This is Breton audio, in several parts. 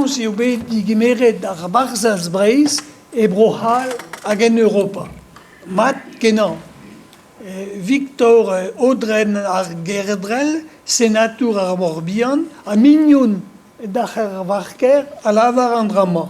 Penaos eo bet degemeret ar Barzhaz Breizh e Bro-C'hall hag en Europa? Mat-kenañ. Victor Audren ar Gerdrel, senatour ar Mor-Bihan ha mignon d'ar C'hervarker a lavar an dra-mañ.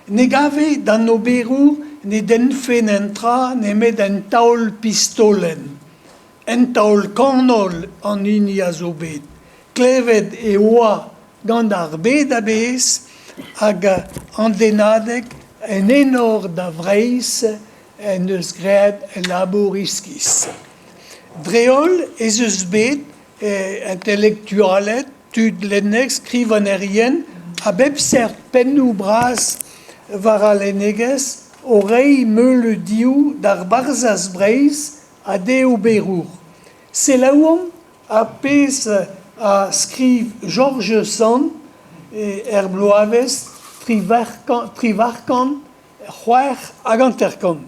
Ne gave d'an oberour ne dennfe netra nemet un taol pistolenn. Un taol kanol an hini a zo bet. Klevet e oa gant ar bed a-bezh hag an dennadeg en enor da Vreizh en deus graet e labour iskis. Dre-holl ez eus bet intelektualed, tud lennek, skrivagnerien a bep seurt pennoù bras war al lennegezh o reiñ meuleudioù d'ar Barzhaz Breizh ha d'e oberour. Selaouomp ar pezh a skriv George Sand er bloavezh 1956.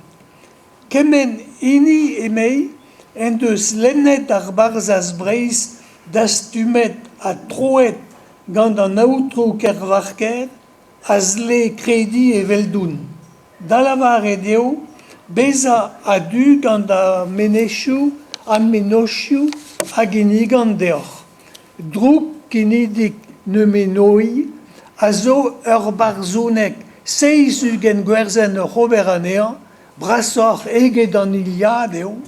Kement hini, emei, en deus lennet ar Barzhaz Breizh dastumet ha troet gant an Aotrou Kervarker a zle krediñ eveldoun. Da lavaret eo bezañ a-du gant ar mennozhioù ha mennozhioù a ginnigan deoc'h. Drouk genidik Nomenoe a zo ur barzhoneg seizh-ugent gwerzenn oc'h ober anezhañ, brasoc'h eget an Iliad eo,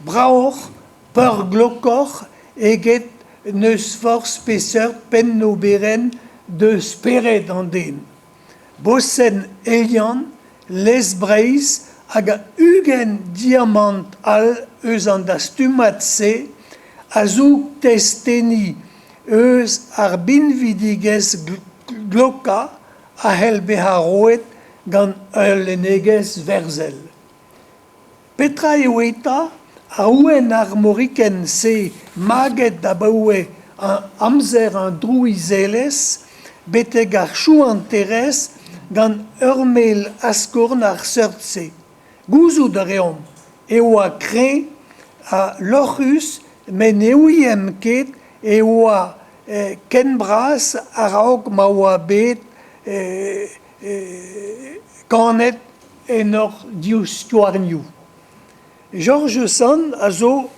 bravoc'h, peurglokoc'h eget n'eus forzh peseurt pennoberenn deus spered an den. Bosenn Elian, Lez Breizh hag 20 diamant all eus an dastumad-se a zoug testeni eus ar binvidigezh glokañ a c'hell bezañ roet gant ul lennegezh verzel. Petra eo eta ar ouenn armorikenn-se maget abaoe amzer an drouizelezh betek ar chouanterezh gant ur mell askorn ar seurt-se? Gouzout a reomp e oa kreñv ha lorc'hus met ne ouiemp ket e oa ken bras a-raok ma oa bet kanet en hor divskouarnioù. George Sand a zo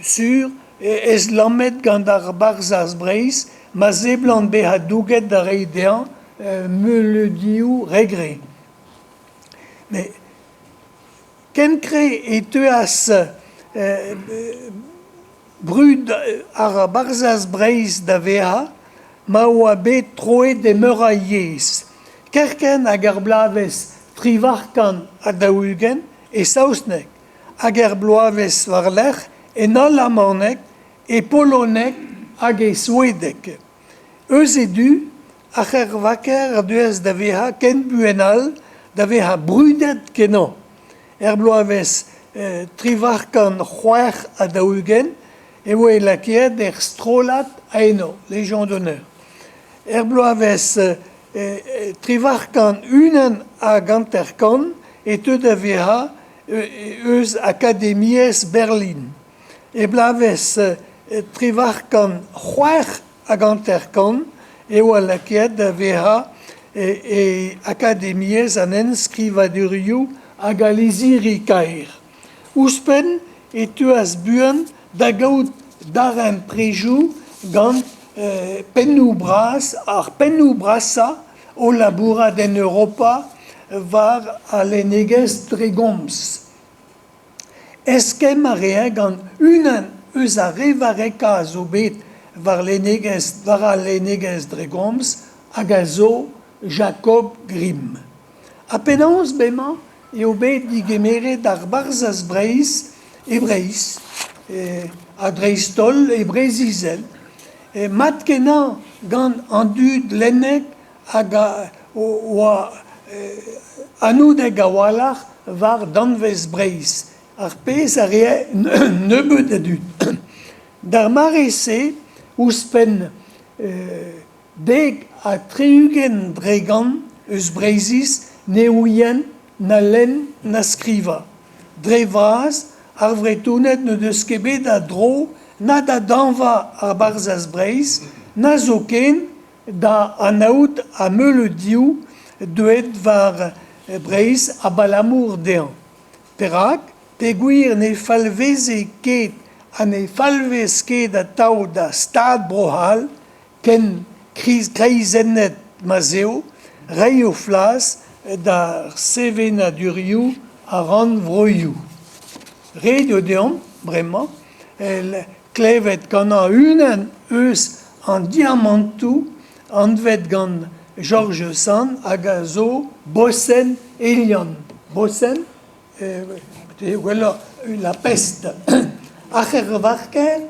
sur estlammet gant ar Barzhaz Breizh ma seblant bezañ douget da reiñ dezhañ meuleudioù re greñv. Met ken-tre e teuas brud ar Barzhaz Breizh da vezañ ma oa bet troet e meur a yezh. Kerkent hag er bloavezh 48 e saozneg hag er bloavezh war-lerc'h en alamaneg, e poloneg hag e swedeg. Eus e du, ar C'hervaker a deuas da vezañ ken buan all da vezañ brudet-kenañ. Er bloavezh 1846 e voe lakaet er strollad a-enor, Légion d'honneur. Er bloavezh 1851 e teu da vezañ eus Akademiezh Berlin. E bloavezh 1856 e oa lakaet da vezañ e Akademiezh an Enskrivadurioù hag al Lizhiri kaer. Ouzhpenn e teuas buan da gaout darempredoù gant pennoù bras ar pennoù brasañ o labourat en Europa war al lennegezh dre gomz. Eskemm a reer gant unan eus ar re varrekañ a zo bet war lennegezh war al lennegezh dre gomz hag a zo Jacob Grimm. Ha penaos bremañ eo bet degemeret ar Barzhaz Breizh e Breizh ha dreist-holl e Breizh-Izel. Mat-kenañ gant an dud lennek hag a oa anaoudek a-walc'h war danvez Breizh, ar pezh a rae nebeut a dud. D'ar mare-se, ouzhpenn 70% eus Breizhiz ne ouient na lenn na skrivañ. Dre vras, ar Vretoned n'o deus ket bet a dro na da dañva ar Barzhaz Breizh, na zoken da anaout ha meuleudioù deuet war Breizh abalamour dezhañ. Perak? Peogwir ne falveze ket ha ne falvez ket atav da Stad Bro-C'hall, ken kreizennet ma'z eo, reiñ o flas d'ar sevenadurioù a rannvroioù. Ret eo deomp, bremañ, klevet kanañ unan eus an diamantoù anvet gant George Sand hag a zo Bosenn Elian. Bosenn, gwelloc'h La Peste. Ar C'hervarker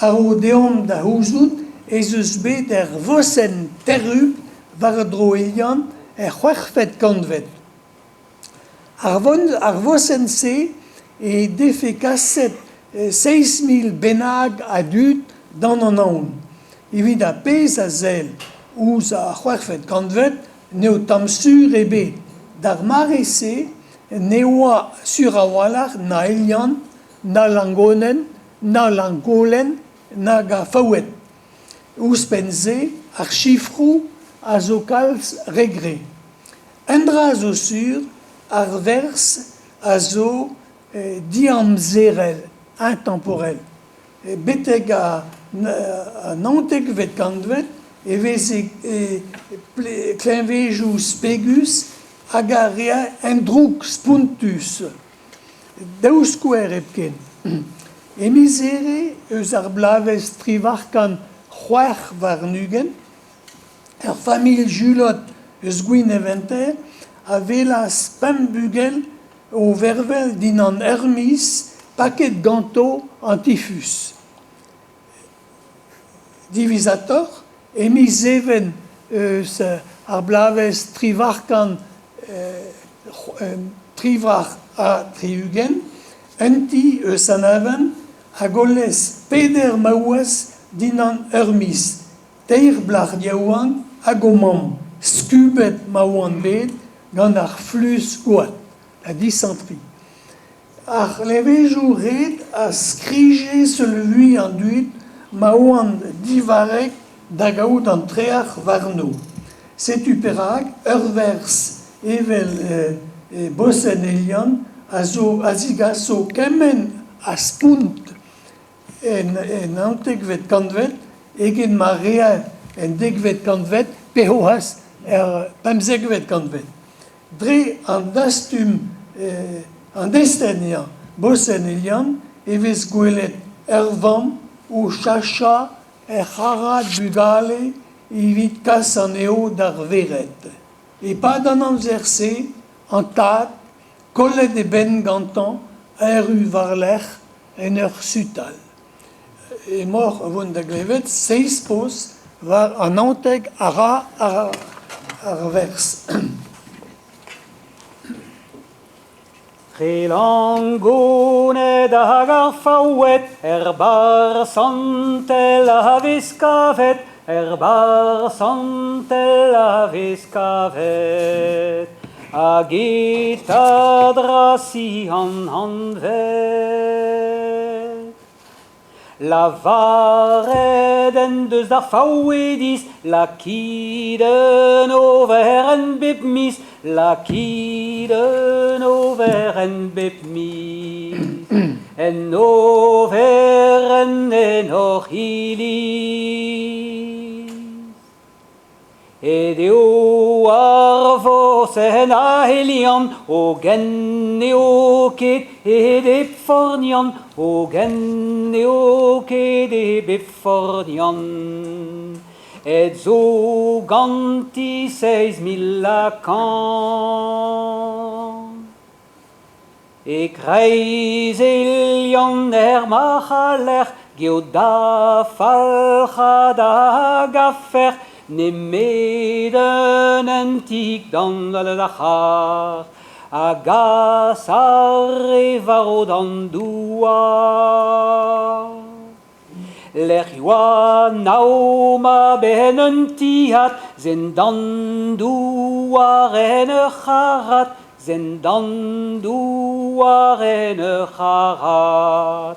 a ro deomp da c'houzout ez eus bet ur vosenn terrupl war-dro Elian er c'hwec'hvet kantved. Ar vosenn-se he defe kaset 7 000 bennak a dud d'an Anaon. Evit ar pezh a sell ouzh ar c'hwec'hvet kantved n'eo tamm sur ebet. D'ar mare-se ne oa sur a-walc'h na Eliant, na Langonenn, na Langolen nag ar Faoued. Ouzhpenn-se, ar sifroù a zo kalz re greñv. Un dra zo sur, ar werz a zo diamzerel, intemporel. Betek an naontekvet kantved e veze kleñvedoù spegus hag a rea un droug spontus. Daou skouer hepken. E miz Here eus ar bloavezh 1826 Ur familh Julod eus Gwineventer a welas pemp bugel o vervel dindan ur miz paket ganto an tifuz. Diwezhatoc'h, e miz Even eus ar bloavezh 1878, un ti eus Anaven a gollas peder maouez dindan ur miz. Teir plac'h yaouank hag o mamm, skubet ma oant bet gant ar fluz koad, la dysenterie. Ar c'hleñvedoù-red a skrije seul vui an dud ma oant divarrek da gaout an trec'h warno. Setu perak ur werz evel Bosenn Eliant a zo a zigaso kement a spont En naontekvet kantved eget ma reer en dekvet kantved pe c'hoazh er pemzekvet kantved. Dre an dastum an destenn eo Bosenn Eliant e vez gwelet ur vamm o chachañ he c'harrad bugale evit kas anezho d'ar vered. E-pad an amzer-se, an tad, kollet e benn gantañ, a erru war-lerc'h en ur sutal. Emaoc'h o vont da glevet seizh poz war an 19 a ra ar werz. Tre Langoned hag ar Faoued, er bar santel a vez kavet, er bar santel a vez kavet. Hag e tad Rasian anvet. Lavaret en deus d'ar Faouediz lakit un overenn bep miz, lakit un overenn bep miz. En overenn en hoc'h iliz. Aet eo ar vosenn a Eliant, hogen n'eo ket aet hep fornian, hogen n'eo ket aet hep fornian. Aet zo ganti 7100. E-kreiz Eliant er marc'hallec'h geo da falc'had hag afer nemet un hentig d'an c'harr a gas ar re varv d'an douar. Lec'h 'oa nav mab en un tiad, zindan douar en ur c'harrad, zindan douar en ur c'harrad.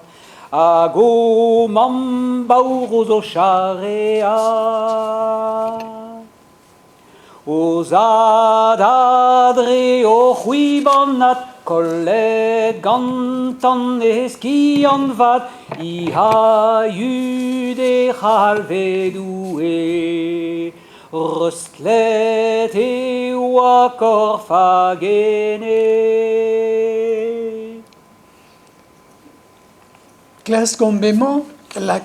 Hag o mamm baour ouzh o chareat. O zad adre o c'hwibanat, kollet gantan e skiant vat, i ha yud e c'halve Doue. Reustlet e oa korf hag ene. Klaskomp emañ lakaat.